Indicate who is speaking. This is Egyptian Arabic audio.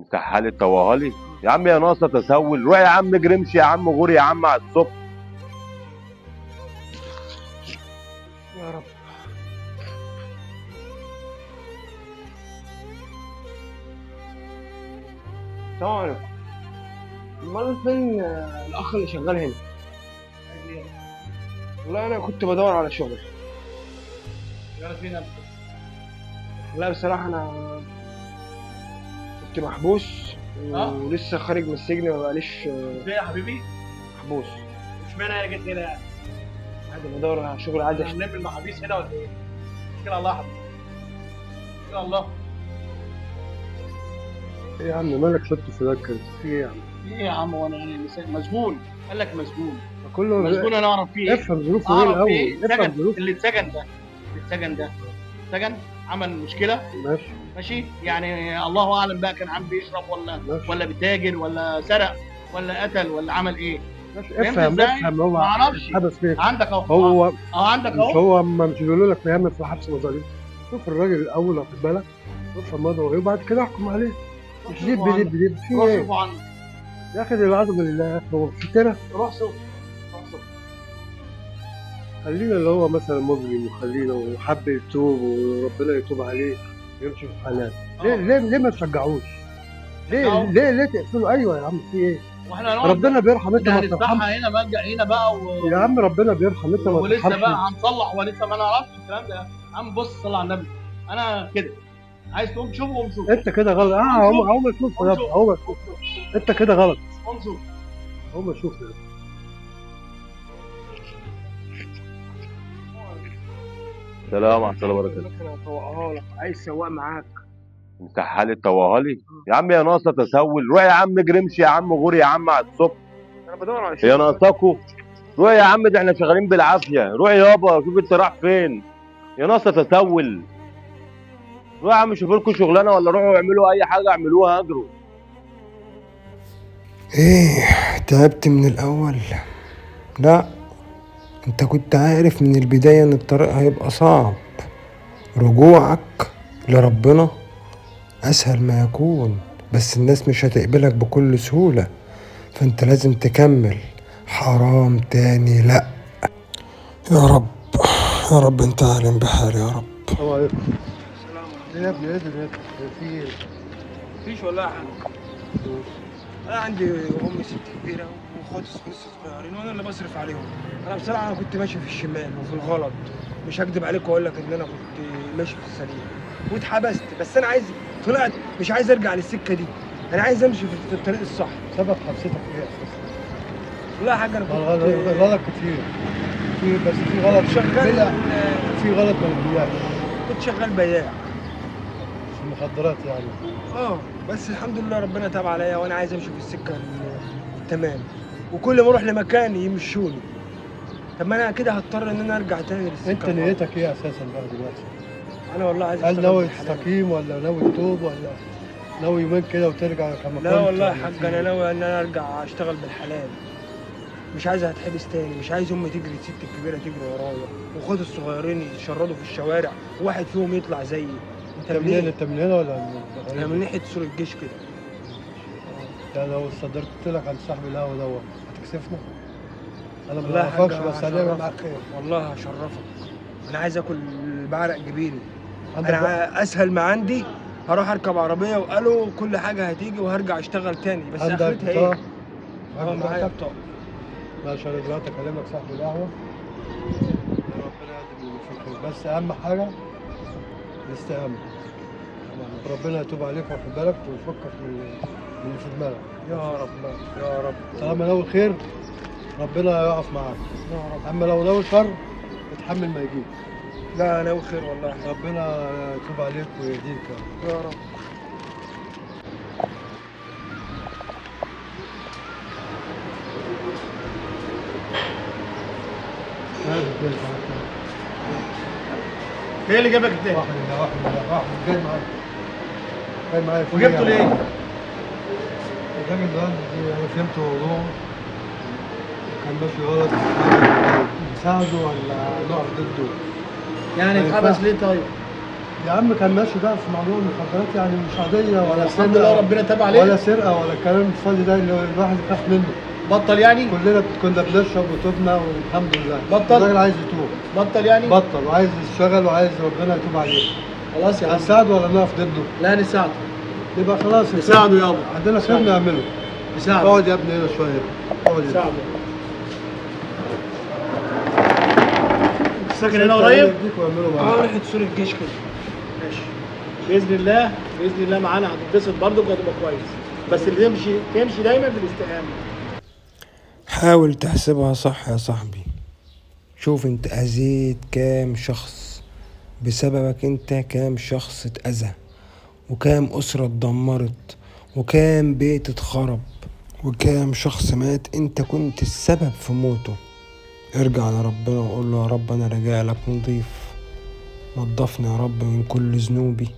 Speaker 1: مسحها لي طوها لي يا عم، يا ناقصه تسول. روح يا عم اجري، امشي يا عم، غور يا عم على الصبح.
Speaker 2: يا رب. السلام عليكم. امال فين الاخ اللي شغال هنا؟ والله انا كنت بدور على شغل.
Speaker 3: شغال فين انت؟
Speaker 2: لا بصراحة انا كنت محبوس ولسه خارج من السجن، ما بقاليش.
Speaker 3: ازاي يا حبيبي؟
Speaker 2: محبوس.
Speaker 3: اشمعنى انا جيت هنا يعني؟
Speaker 2: عادي بدور على شغل عادي.
Speaker 3: احنا بنعمل محابيس هنا ولا ايه؟ اتكل على الله يا حبيبي، اتكل على الله.
Speaker 4: ايه يا عم مالك شط في ده كده؟ في ايه يا عم؟
Speaker 3: في ايه يا عم؟ وانا يعني مسجون؟ قال لك مسجون.
Speaker 4: كله
Speaker 3: مسجون، انا اعرف فيه ايه؟
Speaker 4: افهم ظروفه ايه الاول، افهم ظروفه.
Speaker 3: اللي اتسجن ده، اللي اتسجن ده اتسجن عمل مشكلة،
Speaker 4: ماشي
Speaker 3: ماشي، يعني الله اعلم بقى كان عم بيشرب ولا ماشي، ولا بيتاجر ولا سرق ولا قتل ولا عمل ايه.
Speaker 4: ماشي افهم افهم. هو
Speaker 3: ما اعرفش
Speaker 4: حبس ليه؟
Speaker 3: عندك اهو،
Speaker 4: هو
Speaker 3: عندك اهو.
Speaker 4: مش هو ما مش بيقولوا لك بيعمل في حبس مظالم؟ شوف الراجل الاول واخد بالك، افهم وضعه ايه وبعد كده احكم عليه. مش ديب ديب ديب في ايه؟ يا اخي العظمة لله يا اخي، هو في كده؟
Speaker 3: روح شوف، روح شوف.
Speaker 4: خلينا اللي هو مثلا مظلم وخلينا وحب يتوب وربنا يتوب عليه ويمشي في الحلال. ليه ليه ليه ما تشجعوش؟ ليه ليه ليه تقفلوا؟ ايوه يا عم في ايه؟
Speaker 3: واحنا
Speaker 4: ربنا بيرحم، انت ما ترحمش.
Speaker 3: هنا ملجأ هنا بقى
Speaker 4: يا عم ربنا بيرحم، انت ما ترحمش.
Speaker 3: ولسه بقى هنصلح ولسه ما نعرفش الكلام ده. يا عم بص صلى على النبي، انا كده عايز تقوم شوفه قوم شوفه.
Speaker 4: انت كده غلط. هقوم اشوفه يا ابني، هقوم اشوفه. انت كده غلط.
Speaker 3: قوم شوفه،
Speaker 4: هقوم اشوفه يا ابني.
Speaker 1: سلام ورحمة الله وبركاته.
Speaker 2: انا هطوقها لك، عايز سواق معاك.
Speaker 1: مسحها لي طوها لي يا عم، يا ناقصه تسول. روح يا عم اجري، امشي يا عم، غور يا عم على الصبح.
Speaker 2: انا بدور على شغل.
Speaker 1: يا ناقصاكوا؟ روح يا عم، ده احنا شغالين بالعافية. روح يابا شوف انت رايح فين. يا ناقصه تسول. روح يا عم شوفوا لكم شغلانة ولا روحوا اعملوا اي حاجة اعملوها، اجروا.
Speaker 5: ايه تعبت من الاول؟ لا انت كنت عارف من البداية ان الطريق هيبقى صعب. رجوعك لربنا اسهل ما يكون، بس الناس مش هتقبلك بكل سهولة، فانت لازم تكمل. حرام تاني لا. يا رب يا رب انت عالم بحالي يا رب.
Speaker 4: السلام عليكم. ايه يا ابني؟ ايه ده؟ في ايه؟
Speaker 2: مفيش والله يا حاج. انا عندي ام ست كبيرة واخواتي لسه صغيرين وانا اللي بصرف عليهم. انا بصراحة انا كنت ماشي في الشمال وفي الغلط، مش هكدب عليك واقول لك ان انا كنت ماشي في السليم واتحبست، بس انا عايز طلعت مش عايز ارجع للسكه دي، انا عايز امشي في الطريق الصح.
Speaker 4: سبب حبستك ايه اساسا؟
Speaker 2: والله يا حاج انا كنت
Speaker 4: غلط كتير كتير، بس في غلط
Speaker 2: شغال،
Speaker 4: في غلط ما بيبيعش.
Speaker 2: كنت شغال بياع
Speaker 4: في المخدرات يعني.
Speaker 2: بس الحمد لله ربنا تاب عليا وانا عايز امشي في السكة التمام، وكل ما اروح لمكان يمشوني. طب ما انا كده هضطر ان انا ارجع تاني للسكه.
Speaker 4: انت نيتك ايه اساسا بقى دلوقتي؟
Speaker 2: انا والله عايز.
Speaker 4: هل ناوي تستقيم ولا ناوي تتوب ولا ناوي يومين كده وترجع كما كنت؟
Speaker 2: لا والله يا حاج انا ناوي ان انا ارجع اشتغل بالحلال، مش عايز اتحبس تاني، مش عايز امي تجري، الست الكبيرة تجري ورايا واخواتي الصغيرين يتشردوا في الشوارع وواحد فيهم يطلع زيي.
Speaker 4: انت منين؟ انت من هنا ولا من؟
Speaker 2: انا من ناحية سور الجيش كده.
Speaker 4: يعني لو صدرت لك عند صاحب القهوة دوت هتكسفنا؟ انا ما اعرفكش بس هنعمل معاك خير.
Speaker 2: والله هشرفك. انا عايز اكل بعرق جبيني. انا اسهل ما عندي هروح اركب عربية وقالوا كل حاجة هتيجي وهرجع اشتغل تاني، بس اخرتها ايه؟ معايا بطاقة.
Speaker 4: ماشي، انا دلوقتي اكلمك صاحب القهوة. ربنا يقدم اللي فيه خير، بس اهم حاجة الاستقامة. ربنا يتوب عليك واخد بالك ويفكك من اللي في دماغك.
Speaker 2: يا رب يا رب.
Speaker 4: طالما ناوي خير ربنا يقف معاك
Speaker 2: يا رب.
Speaker 4: اما لو ناوي شر اتحمل ما يجيك.
Speaker 2: لا ناوي خير والله.
Speaker 4: ربنا يتوب عليك ويهديك
Speaker 2: يا رب.
Speaker 3: ايه اللي جابك التاني؟
Speaker 4: واحد واحد جاي معايا. جاي معايا.
Speaker 3: وجبته ليه؟
Speaker 4: الراجل ده انا فهمت موضوعه، كان ماشي غلط، نساعده ولا نقف ضده؟
Speaker 3: يعني اتحبس ليه طيب؟
Speaker 4: يا عم كان ماشي بقى في موضوع المخدرات، يعني مش قضية ولا
Speaker 3: الحمد لله ربنا تاب عليه،
Speaker 4: ولا سرقه ولا الكلام الفاضي ده اللي الواحد يخاف منه.
Speaker 3: بطل يعني؟
Speaker 4: كلنا كنا بنشرب وتوبنا والحمد لله.
Speaker 3: بطل؟
Speaker 4: الراجل عايز يتوب.
Speaker 3: بطل يعني؟
Speaker 4: بطل وعايز يشتغل وعايز ربنا يتوب عليه.
Speaker 3: خلاص يا عم.
Speaker 4: هنساعده ولا نقف ضده؟
Speaker 3: لا نساعده.
Speaker 4: يبقى خلاص
Speaker 3: نساعده يابا.
Speaker 4: عندنا خير نعمله.
Speaker 3: نساعده.
Speaker 4: اقعد يا ابني هنا شوية. اقعد.
Speaker 3: نساعده. ساكن هنا قريب؟
Speaker 2: اه ريحه سور الجيش كده.
Speaker 3: ماشي. باذن الله باذن الله معانا هتتبسط برضك وهتبقى كويس، بس اللي تمشي دايما بالاستقامة.
Speaker 5: حاول تحسبها صح يا صاحبي. شوف انت اذيت كام شخص بسببك، انت كام شخص اتأذى، وكام اسره اتدمرت، وكام بيت اتخرب، وكام شخص مات انت كنت السبب في موته. ارجع لربنا وقول له يا رب انا راجع لك نضيف، نضفني يا رب من كل ذنوبي.